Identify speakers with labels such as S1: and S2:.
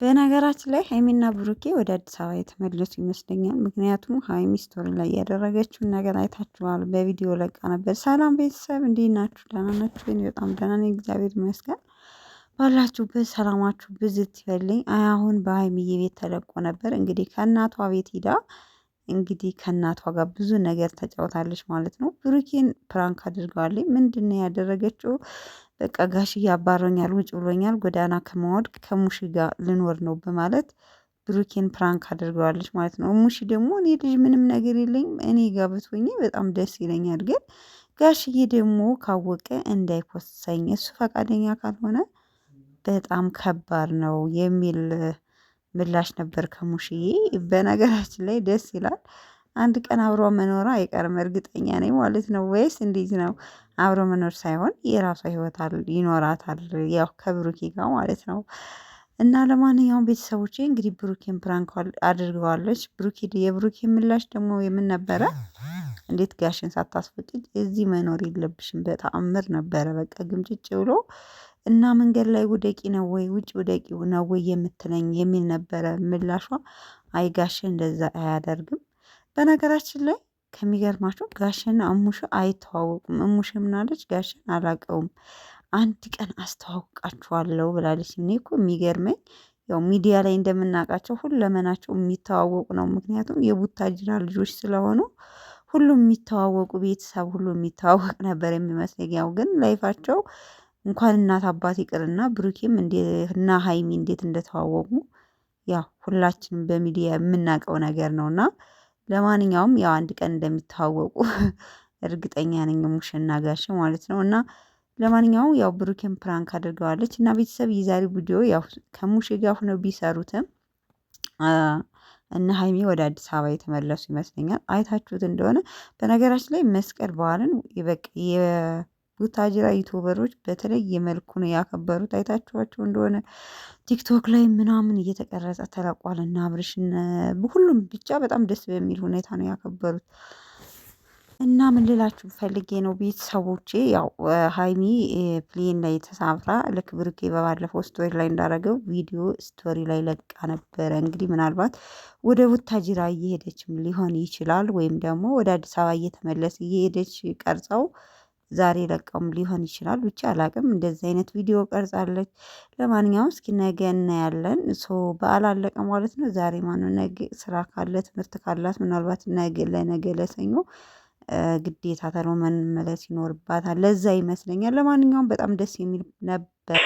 S1: በነገራችን ላይ ሀይሚና ብሩኬ ወደ አዲስ አበባ የተመለሱ ይመስለኛል። ምክንያቱም ሀይሚ story ላይ ያደረገችውን ነገር አይታችኋል። በቪዲዮ ለቃ ነበር። ሰላም ቤተሰብ እንዴት ናችሁ? ደህና ናችሁ? እኔ በጣም ደህና ነኝ፣ እግዚአብሔር ይመስገን። ባላችሁበት ሰላማችሁ ብዝት ይበልኝ። አሁን በሀይሚዬ ቤት ተለቆ ነበር። እንግዲህ ከእናቷ ቤት ሂዳ እንግዲህ ከእናቷ ጋር ብዙ ነገር ተጫውታለች ማለት ነው። ብሩኬን prank አድርገዋለች። ምንድን ነው ያደረገችው? በቃ ጋሽዬ አባሮኛል፣ ውጭ ብሎኛል፣ ጎዳና ከመወድቅ ከሙሽ ጋር ልኖር ነው በማለት ብሩኬን prank አድርገዋለች ማለት ነው። ሙሽ ደግሞ እኔ ልጅ ምንም ነገር የለኝም እኔ ጋር ብትሆኚ በጣም ደስ ይለኛል፣ ግን ጋሽዬ ደግሞ ካወቀ እንዳይኮሰኝ እሱ ፈቃደኛ ካልሆነ በጣም ከባድ ነው የሚል ምላሽ ነበር ከሙሽዬ። በነገራችን ላይ ደስ ይላል። አንድ ቀን አብሮ መኖሯ አይቀርም እርግጠኛ ነኝ ማለት ነው። ወይስ እንዴት ነው? አብሮ መኖር ሳይሆን የራሷ ህይወት ይኖራታል፣ ያው ከብሩኬ ጋር ማለት ነው። እና ለማንኛውም ቤተሰቦቼ እንግዲህ ብሩኬን prank አድርገዋለች። ብሩኬ የብሩኬ ምላሽ ደግሞ የምን ነበረ? እንዴት ጋሽን ሳታስፈቅጅ እዚህ መኖር የለብሽም በተአምር ነበረ። በቃ ግምጭጭ ብሎ እና መንገድ ላይ ውደቂ ነው ወይ ውጭ ውደቂ ነው ወይ የምትለኝ የሚል ነበረ ምላሿ። አይ ጋሽን እንደዛ አያደርግም። በነገራችን ላይ ከሚገርማችሁ ጋሽና እሙሽ አይተዋወቁም። እሙሽ ምናለች? ጋሽን አላቀውም አንድ ቀን አስተዋውቃችኋለሁ ብላለች። እኔ እኮ የሚገርመኝ ያው ሚዲያ ላይ እንደምናውቃቸው ሁለመናቸው የሚተዋወቁ ነው። ምክንያቱም የቡታጅራ ልጆች ስለሆኑ ሁሉም የሚተዋወቁ ቤተሰብ ሁሉ የሚተዋወቅ ነበር የሚመስለኝ። ያው ግን life ኣቸው እንኳን እናት አባት ይቅርና ብሩኬም እና ሀይሚ እንዴት እንደተዋወቁ ያው ሁላችንም በሚዲያ የምናውቀው ነገር ነውና ለማንኛውም ያው አንድ ቀን እንደሚተዋወቁ እርግጠኛ ነኝ ሙሽና ጋሽ ማለት ነው። እና ለማንኛውም ያው ብሩኬን prank አድርገዋለች እና ቤተሰብ የዛሬ ቪዲዮ ያው ከሙሽ ጋር ሆነው ቢሰሩትም እነ ሀይሚ ወደ አዲስ አበባ የተመለሱ ይመስለኛል። አይታችሁት እንደሆነ በነገራችን ላይ መስቀል በዓልን በቃ ቡታጅራ YouTuber ኦች በተለየ መልኩ ነው ያከበሩት። አይታችኋቸው እንደሆነ ቲክቶክ ላይ ምናምን እየተቀረጸ ተለቋል እና አብርሽ ሁሉም ብቻ በጣም ደስ በሚል ሁኔታ ነው ያከበሩት። እና ምን ልላችሁ ፈልጌ ነው ቤተሰቦቼ፣ ያው ሀይሚ plane ላይ ተሳፍራ ልክ ብሩኬ በባለፈው story ላይ እንዳደረገው ቪዲዮ story ላይ ለቃ ነበረ። እንግዲህ ምናልባት ወደ ቡታጅራ እየሄደችም ሊሆን ይችላል፣ ወይም ደግሞ ወደ አዲስ አበባ እየተመለሰ እየሄደች ቀርጸው ዛሬ ለቀውም ሊሆን ይችላል። ብቻ አላቅም። እንደዚህ አይነት ቪዲዮ ቀርጻለች። ለማንኛውም እስኪ ነገ እናያለን። so በዓል አለቀ ማለት ነው። ዛሬ ማነው ነገ ስራ ካለ ትምህርት ካላት ምናልባት ነገ ለነገ ለሰኞ ግዴታ ተሎ መመለስ ይኖርባታል። ለዛ ይመስለኛል። ለማንኛውም በጣም ደስ የሚል ነበር።